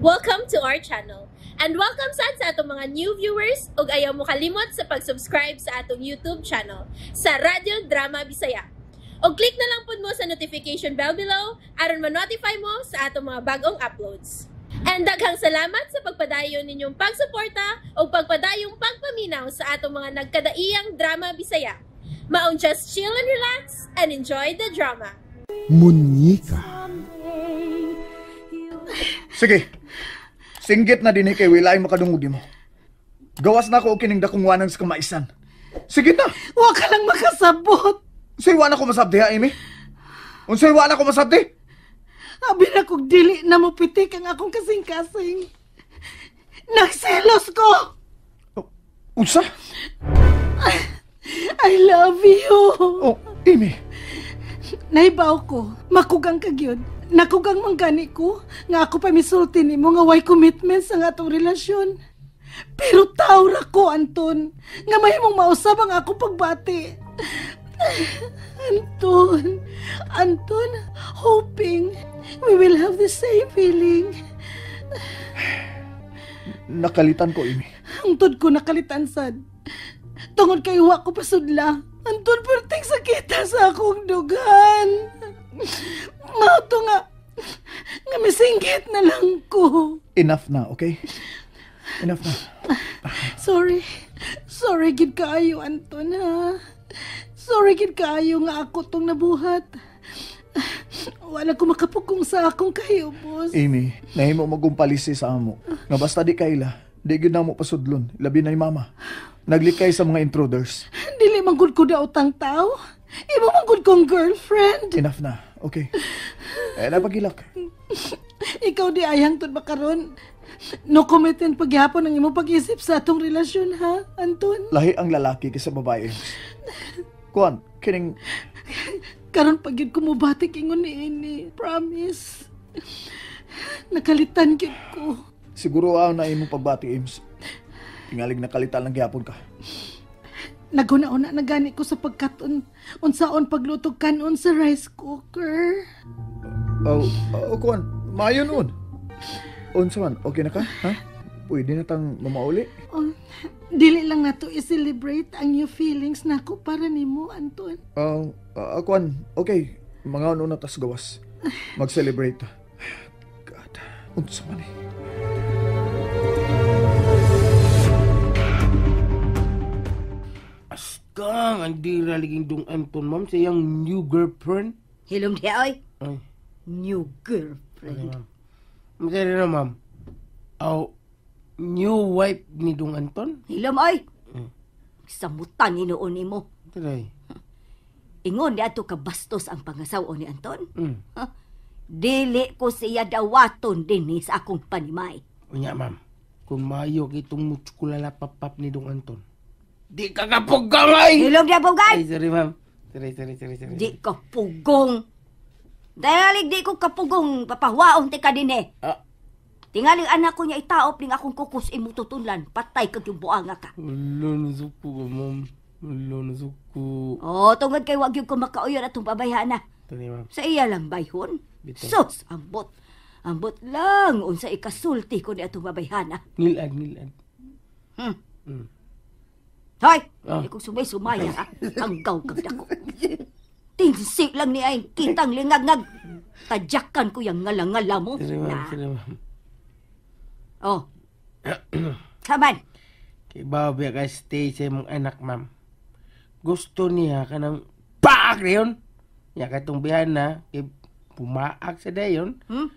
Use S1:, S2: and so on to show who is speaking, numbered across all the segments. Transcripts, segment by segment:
S1: Welcome to our channel. And welcome sad sa atong mga new viewers ug ayaw mo kalimot sa pag-subscribe sa atong YouTube channel sa Radyo Drama Bisaya. Og click na lang pud mo sa notification bell below aron ma-notify mo sa atong mga bagong uploads. And daghang salamat sa pagpadayon ninyong pagsuporta ug pagpadayong pagpaminaw sa atong mga nagkadaiyang drama Bisaya. Maong just chill and relax and enjoy the drama.
S2: Munyika.
S3: Sige. Singgit na din kay wilay makadungog mo. Gawas na ko og kining dakong wanang sa kamaisan. Sige na.
S4: Wa ka lang makasabot.
S3: Unsay wa na ko masabti ha, Amy? Unsay wa na ko masabti?
S4: Abi na kog dili na mo pitik ang akong kasing-kasing. Nagselos ko.
S3: Unsa?
S4: I love you.
S3: Oh, Amy.
S4: Naibaw ko, makugang ka gyud. Nakugang man gani ko nga ako pa misulti nimo nga way commitment sa atong relasyon. Pero tao ra ko, Anton, nga mahimong mausab ang akong pagbati. Anton, Anton, hoping we will have the same feeling.
S3: Nakalitan ko, Amy.
S4: Hangtod ko nakalitan sad. Tungod kay wa ko pasudla. Anton, perting sakita sa akong dugan. Mao to nga, nga misinggit na lang ko.
S3: Enough na, okay? Enough na.
S4: Sorry. Sorry gid kaayo, Anton, ha. Sorry gid kaayo nga ako tong nabuhat. Wala ko makapugong sa akong kahibos.
S3: Amy, nahimo magumpalisi sa amo. Nga basta di kaila, di gyud namo pasudlon, labi na ni mama. Naglikay sa mga intruders.
S4: Dili man gud ko daotang tao. Imo man gud kong girlfriend.
S3: Enough na, okay. Eh, napagilak.
S4: Ikaw di ayang tud makaron. No commitment paghapon ang imong pag-isip sa atong relasyon, ha, Anton?
S3: Lahi ang lalaki kaysa babae. Kuan, kining
S4: karon pag yun kumubatik ingon ni ini. Promise. Nakalitan gyud ko.
S3: Siguro aw na imong pagbati, Ames. Tingalig nakalitan lang gyapon ka.
S4: Naguna-una na gani ko sa pagkaton. Unsaon paglutog kanon sa rice cooker.
S3: Oh, oh, kuan, maayo noon. Unsa man, okay na ka? Ha? Pwede na tang mamauli?
S4: Oh, dili lang nato i-celebrate ang new feelings nako para nimo, Anton.
S3: Oh, kuan, okay. Mga ano na tas gawas. Mag-celebrate. God, unsa man eh.
S5: Askang, ang dira liging dong Anton, ma'am, sa iyang new girlfriend.
S6: Hilom di, oy.
S5: Ay.
S6: New girlfriend.
S5: Masaya na, ma'am. Aw, new wife ni Dong Anton?
S6: Hilom, oy. Samutan ni noon nimo.
S5: Taray.
S6: Ingon di ato kabastos ang pangasaw ni Anton.
S5: Mm.
S6: Huh? Dili ko siya dawaton dinhi sa akong panimay.
S5: Unya, ma'am. Kung maayo kitong mutskulala papap ni Dong Anton, di ka kapugong, ay!
S6: Hilom di, pugay!
S5: Ay, sorry, ma'am. Sorry, sorry, sorry, sorry.
S6: Di ka pugong. Dahil di ko kapugong, papahuwaon ti ka din eh.
S5: Ah.
S6: Tingaling anak ko niya itaop ning akong kukus imututunlan. Patay kag yung buanga ka.
S5: Wala, nasuko ka, ma'am. Wala, nasuko.
S6: Oh, tungod kay wag yung kumakauyon atong pabayhan na.
S5: Tani, ma'am.
S6: Sa iya lang bayhon.
S5: Bitaw.
S6: Sus, ambot. Ambot lang unsa ikasulti ko ni atong babayhana.
S5: Ngilad, ngilad.
S6: Hmm.
S5: Mm.
S6: Hoy!
S5: Ah.
S6: Di kong sumay-sumaya, ha? Hanggaw kag dako. Tinsi lang ni ay kitang lingagngag. Tadyakan ko yung ngalangala mo.
S5: Sorry, ma'am.
S6: Na.
S5: Sorry, ma'am.
S6: Oh. Saman.
S5: Kay Bobby ka stay sa imong anak, ma'am. Gusto niya ka ng paak na yun. Niya katong bihana, kay pumaak sa dayon.
S6: Hmm?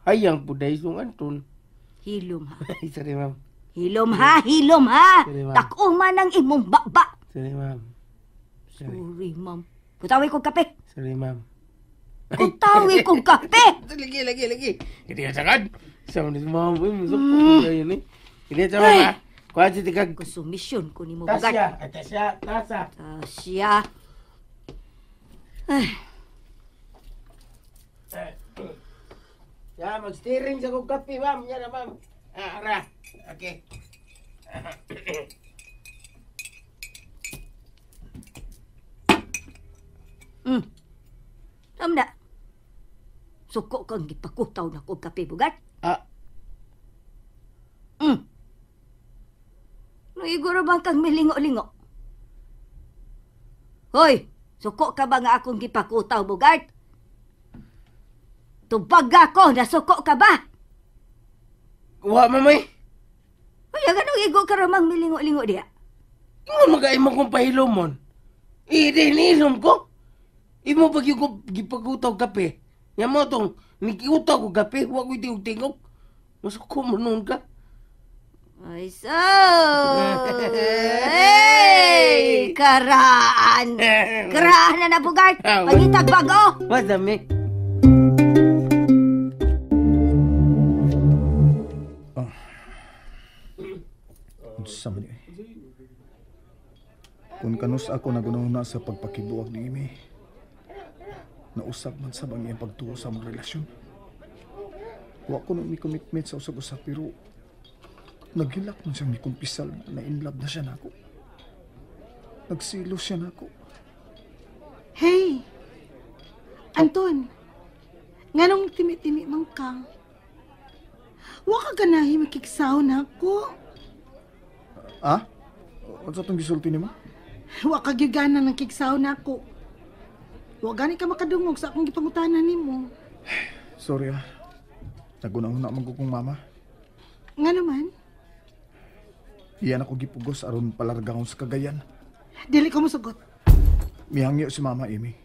S5: Hayang po dayon sung Anton.
S6: Hilom ha.
S5: Ay, sorry, ma'am.
S6: Hilom ha, hilom ha.
S5: Sorry, ma'am.
S6: Takuma ng imong baba.
S5: Sorry, ma'am. Sorry.
S6: Sorry, ma'am. Kutawi kong kape.
S5: Sorry, ma'am.
S6: Kutawi kong kape.
S5: Lagi, lagi, lagi. Hindi ka sakad. Sama ni ma'am. Uy, masok ko yun eh. Hindi ka ma'am ha. Kuha si tikag.
S6: Kusumisyon ko ni mo bugat.
S5: Tasya. Ay, tasya. Tasa.
S6: Tasya. Ay.
S5: Ya, mag-steering sa kong kape, ma'am. Yan na, ma'am. Ah, ara. Okay.
S6: Amna. Suko kang gipakutaw na kong kape, bugat.
S5: Ah,
S6: Iguro bang kang milingo-lingo? Hoy, suko ka ba nga akong gipakutaw, Bugart? Tubag ako, nasuko ka ba?
S5: Wa, mamay.
S6: Uy, anong igo ka ramang milingo-lingo diya?
S5: Ingon magaimo kong pahilomon. Iniilom ko. Imo pag yung gipagutaw kape. Nga mo tong, nikiutaw ko kape, wa ko'y tingog-tingog. Masuko mo noon ka.
S6: Ay, so! Hey! Karaan! Karaan na na, Bugart! Pangitag bago!
S5: Madami.
S3: Unsa man eh. Kung kanus ako nagunahuna sa pagpakibuag ni Amy, nausap man sa bang iyang pagtuo sa among relasyon. Wa ko nung may commitment sa usag-usap pero naghilak man siyang mikumpisal na in love na siya nako. Nagsilo siya nako.
S4: Hey! Anton! Nganong timi-timi man ka? Wa ka ganahi makigsaw nako.
S3: Ah? Unsa tong gisulti nimo?
S4: Wa ka gyud gana ng kigsaw nako. Wa gani ka makadungog sa akong gipangutana nimo.
S3: Sorry ah. Nagunahuna man ko kong mama.
S4: Nga naman,
S3: Iyan ako gipugos aron palargahon sa Cagayan.
S4: dili ko mosugot.
S3: Mihangyo si Mama Amy.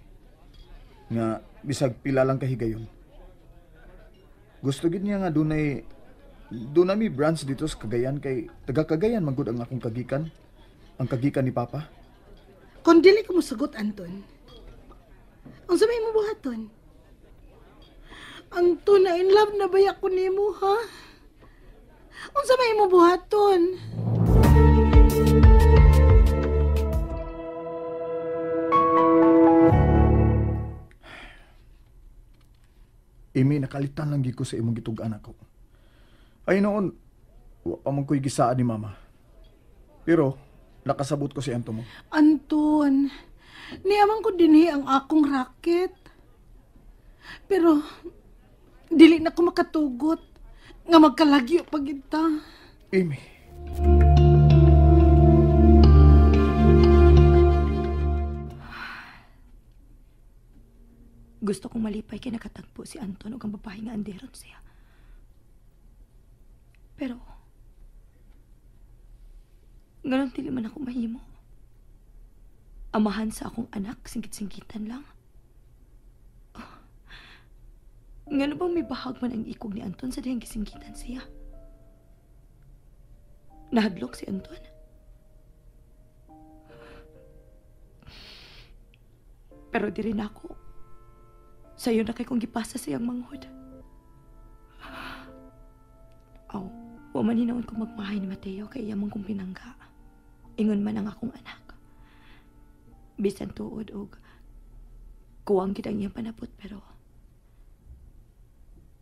S3: Nga bisag pila lang kahigayon. Gusto gid niya nga dunay mi branch dito sa Cagayan kay taga Cagayan man gud ang akong kagikan. Ang kagikan ni Papa.
S4: Kung dili ko mosugot, Anton, unsa may imong buhaton? Anton, na in love na baya ko nimo, ha? Unsa may imong buhaton?
S3: Amy, nakalitan lang gid ko sa imong gitug-an ako. Ay noon, wa pa man ko'y gisaad ni Mama. Pero nakasabot ko si Anton mo.
S4: Anton, niyaman ko dinhi ang akong racket. Pero dili na ko makatugot nga magkalagyo pag ita.
S3: Amy.
S2: Gusto kong malipay kay nakatagpo si Anton ug ang babae nga anderon siya. Pero ngayon dili man ako mahimo. Amahan sa akong anak, singkit-singkitan lang. Oh. Ngano bang may bahag man ang ikog ni Anton sa dihang gisingkitan siya? Nahadlok si Anton. Pero diri na ako. Sayo na kay kong gipasa sa iyang manghod. Aw, wa man hinaon ko magmahay ni Mateo kay iya man kong pinangga. Ingon man ang akong anak. Bisan tuod og kuwang gid ang iyang panabot pero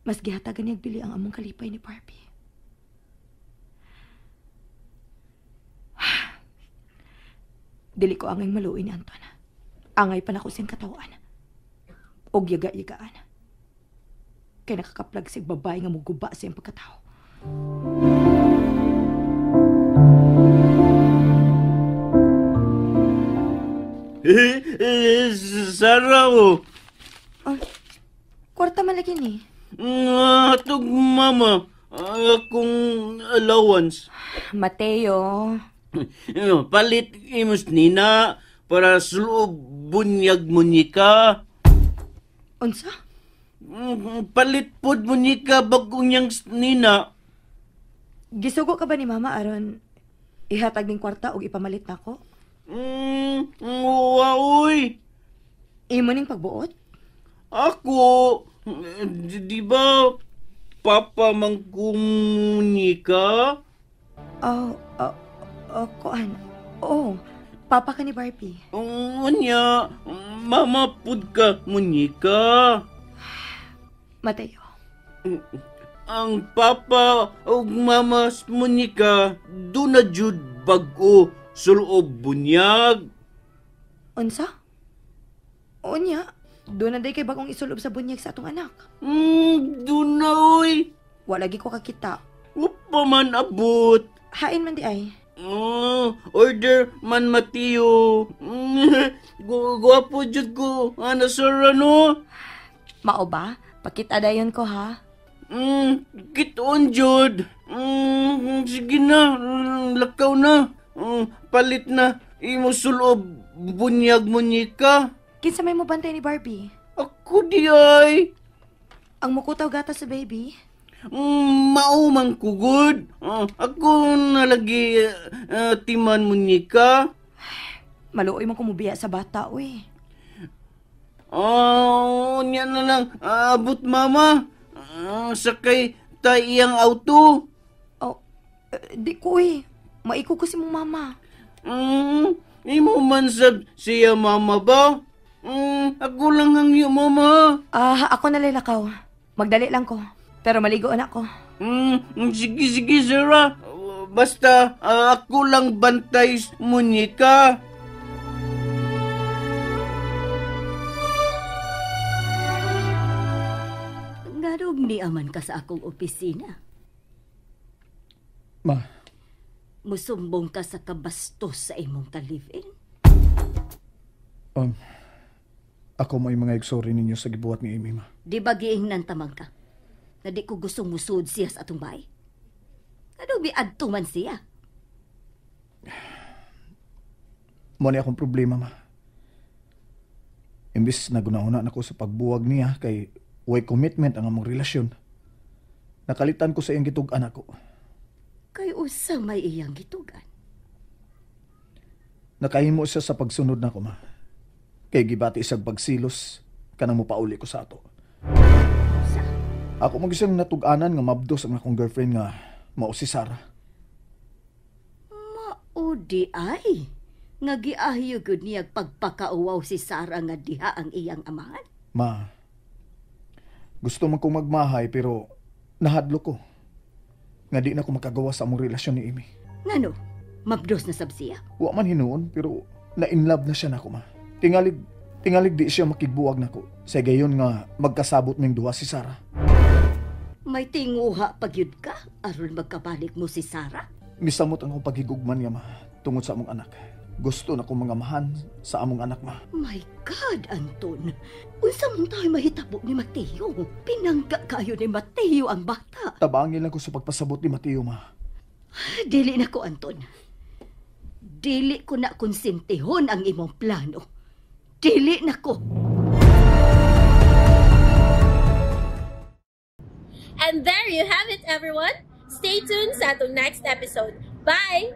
S2: mas gihatagan niyang bili ang among kalipay ni Barbie. Dili ko angay maluoy ni Anton. Angay pa nako siyang katawan. Og yaga-yagaan. Kay nakakaplag siyang babae nga muguba siyang pagkatao.
S5: Sara o.
S2: Oh, kwarta man lagi ni.
S5: Atog mama, akong allowance.
S2: Mateo.
S5: Palit imos nina para suloob bunyag munyika.
S2: Unsa?
S5: Palit pod munyika bagong niyang nina.
S2: Gisugo ka ba ni mama aron ihatag ning kwarta og ipamalit nako?
S5: Uy.
S2: Imo ning pagbuot?
S5: Ako, di ba papa mangkumunika?
S2: Oh, kuan. Oh, papa ka ni Barbie.
S5: Unya, mama pud ka munika.
S2: Mateo.
S5: Ang papa ug mama munika duna jud bag-o suloob bunyag.
S2: Unsa? Unya, doon na day kay bagong isulob sa bunyag sa atong anak.
S5: Doon na, oy.
S2: Wala gi ko kakita.
S5: Upa man abot.
S2: Hain man di ay.
S5: Oh, order man Mateo. Guwapo jud ko. Ana Sarah no.
S2: Mao ba? Pakita dayon ko ha.
S5: Kiton jud. Sige na, lakaw na. Palit na imo sulob bunyag munyika.
S2: Kinsa may mo bantay ni Barbie?
S5: Ako di ay.
S2: Ang mukutaw gata sa baby.
S5: Mao man kugod. Ako nalagi timan munyika.
S2: Maluoy man kumubiya sa bata, uy.
S5: Oh, niya na lang. Abot mama. Sakay ta iyang auto.
S2: Oh, di ko eh. Maiko ko si mong mama.
S5: Imo man sab siya mama ba? Ako lang ang iyo mama.
S2: Ako nalalakaw. Magdali lang ko. Pero maligo na ako.
S5: Sige, Sarah. Basta ako lang bantay munyika.
S6: Ngarog ni aman ka sa akong opisina.
S3: Ma.
S6: Musumbong ka sa kabastos sa imong ka-live-in.
S3: Ako may mga igsorry ninyo sa gibuhat ni Amy, ma.
S6: Di ba giingnan tamang ka? Na di ko gustong musuod siya sa atong bahay. Ano biadto man siya?
S3: Mo ni akong problema, ma. Imbis na gunauna na ko sa pagbuwag niya kay way commitment ang among relasyon. Nakalitan ko sa iyang gitug-an ako.
S6: Kay usa may iyang gitugan.
S3: Nakahimo siya sa pagsunod nako, ma. Kay gibati isang pagsilos kanang mopauli ko sa ato.
S6: Sa?
S3: Ako mag-isang natug-anan nga mabdos ang akong girlfriend nga mao si Sarah.
S6: Mao di ay. Nga giahyo gud niya pagpakauwaw si Sarah nga diha ang iyang amahan.
S3: Ma, gusto man kong magmahay pero nahadlo ko. Nga di na ko makagawa sa among relasyon ni Amy.
S6: Ngano? Mabdos na sab siya?
S3: Wa man hinuon pero na-inlove na siya nako, ma. Tingalig di siya makigbuwag nako. Sa gayon nga magkasabot ming duha si Sarah.
S6: May tinguha pagyud ka aron magkabalik mo si Sarah?
S3: Misamot ang akong paghigugman niya, ma, tungod sa among anak. Gusto na kong mga mahan sa among anak, ma.
S6: My God, Anton. Unsa man tayo mahitabo ni Mateo? Pinangga kayo ni Mateo ang bata.
S3: Tabangin lang ko sa pagpasabot ni Mateo, ma.
S6: Dili na ko, Anton. Dili ko na konsentihon ang imong plano. Dili na ko.
S1: And there you have it, everyone. Stay tuned sa atong next episode. Bye!